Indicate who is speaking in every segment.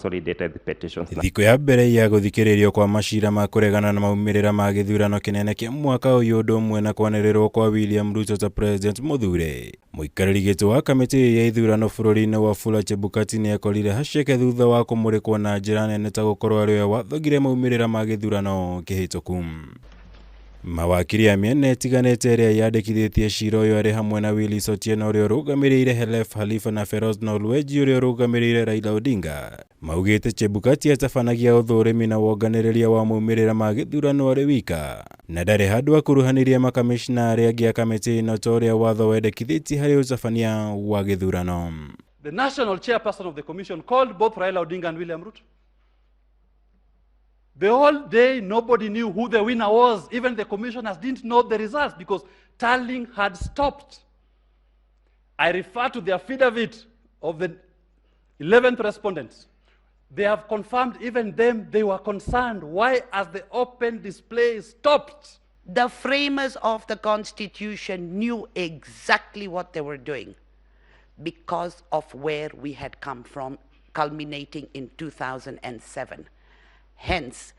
Speaker 1: Consolidated petitions.
Speaker 2: Thikũ ya mbere ya gũthikĩrĩrio kwa macira ma kũregana na maumĩrĩra ma gĩthurano kĩnene kĩa mwaka ũyũ, ũndũ ũmwe na kwanĩrĩrwo kwa William Ruto ta president mũthure, mũikarĩri gĩtĩ wa kamĩtĩ ya ithurano bũrũri-inĩ Wafula Chebukati nĩ ekorire haceke thutha wa kũmũrĩkwo na njĩra nene ta gũkorwo arĩ we wathogire maumĩrĩra ma gĩthurano kĩhĩtũku. Mawakiri a mĩena ĩtiganĩte ĩrĩa yandĩkithĩtie cira ũyũ, arĩ hamwe na Willis Otieno ũrĩa ũrũgamĩrĩire Khelef Khalifa na Pheroze Nolweji ũrĩa ũrũgamĩrĩire Raila Odinga, maugĩte Chebukati atabanagia ũthũrimi na wonganĩrĩria wa maumĩrĩra ma gĩthurano arĩ wika na ndarĩ handũ akuruhanirie makamishna arĩa angĩ a kamĩtĩ ĩno ta ũrĩa watho wendekithĩtie harĩ ũtabania wa gĩthurano.
Speaker 3: The national chairperson of the commission called both Raila Odinga and William Ruto. The whole day, nobody knew who the winner was. Even the commissioners didn't know the results because tallying had stopped. I refer to the affidavit of the 11th respondents. They have confirmed, even them, they were concerned. Why has the open display stopped?
Speaker 4: The framers of the Constitution knew exactly what they were doing because of where we had come from, culminating in 2007. Hence,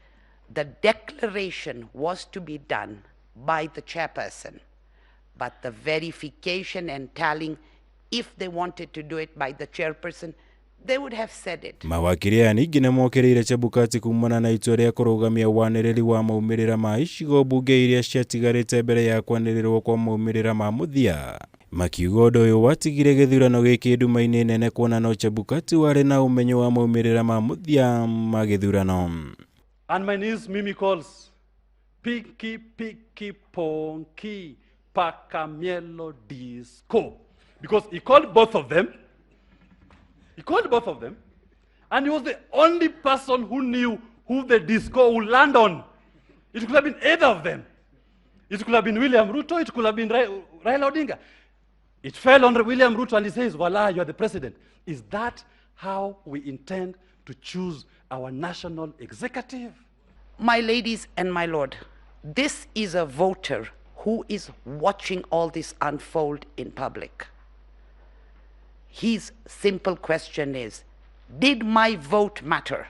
Speaker 4: the declaration was to be done by the chairperson, but the verification and tallying, if they wanted to do it by the chairperson, they would have said it.
Speaker 2: Mawakiri aya ningĩ nĩ mokĩrĩire Chebukati kumana na itua rĩa kũrũgamia wanĩrĩri wa maumĩrĩra ma icigo mbunge iria ciatigarĩte mbere ya kwanĩrĩrwo kwa maumĩrĩra ma mũthia, makiuga ũndũ ũyũ watigire gĩthurano gĩkĩ nduma-inĩ nene, kuona no Chebukati warĩ na ũmenyo wa maumĩrĩra ma mũthia ma gĩthurano.
Speaker 3: And my niece Mimi calls, "Piki piki ponki pakamielo disco." Because he called both of them. He called both of them. And he was the only person who knew who the disco would land on. It could have been either of them. It could have been William Ruto, it could have been Raila Odinga. It fell on William Ruto and he says, "Voila, you are the president." Is that how we intend to choose our national executive?
Speaker 4: My ladies and my lord, this is a voter who is watching all this unfold in public. His simple question is, did my vote matter?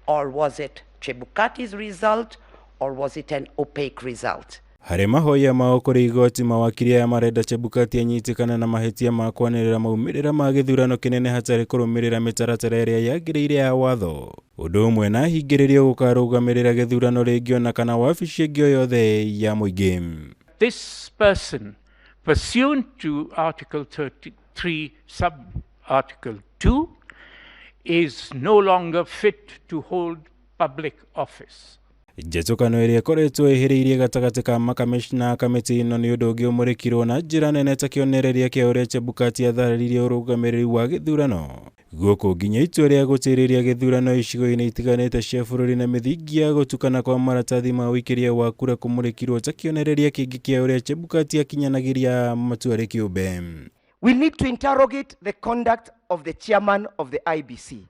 Speaker 4: Or was it Chebukati's result, or was it an opaque result?
Speaker 2: Harĩ mahoya mao kũrĩ igoti, mawakiri aya marenda Chebukati anyitĩkane na mahĩtia ma kwanĩrĩra maumĩrĩra ma gĩthurano kĩnene hatarĩ kũrũmĩrĩra mĩtaratara ĩrĩa yagĩrĩire ya watho, ũndũ ũmwe na ahingĩrĩrio gũkarũgamĩrĩra gĩthurano rĩngĩ ona kana wabici ĩngĩ o yothe ya mũingĩ.
Speaker 5: This person, pursuant to Article 33, sub Article 2, is no longer fit to hold public office.
Speaker 2: Njatũkano ĩrĩa ĩkoretwo ĩhĩrĩirie gatagatĩ ka makamishna a kamĩtĩ ĩno nĩ ũndũ ũngĩ ũmũrĩkirwo na njĩra nene ta kĩonereria kĩa ũrĩa Chebukati atharĩririe ũrũgamĩrĩri wa gĩthurano gũkũ, nginya itua rĩa gũtĩrĩria gĩthurano icigo-inĩ itiganĩte cia bũrũri na mĩthingi ya gũtukana kwa maratathi ma ũikĩria wa kura kũmũrĩkirwo ta kĩonereria kĩngĩ kĩa ũrĩa Chebukati akinyanagĩria matua arĩ kĩũmbe.
Speaker 6: We need to interrogate the conduct of the chairman of the IEBC.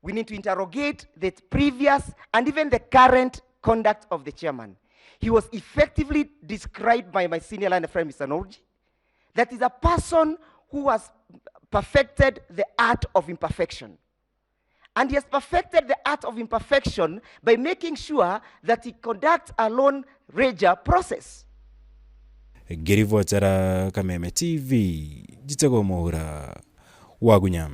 Speaker 6: We need to interrogate the previous and even the current conduct of the chairman. He was effectively described by my senior learned friend, Mr. Norji, that is a person who has perfected the art of imperfection. And he has perfected the art of imperfection by making sure that he conducts a lone ranger process.
Speaker 2: Ngĩribotera Kameme TV, njĩtagwo Mũhura Wagunya.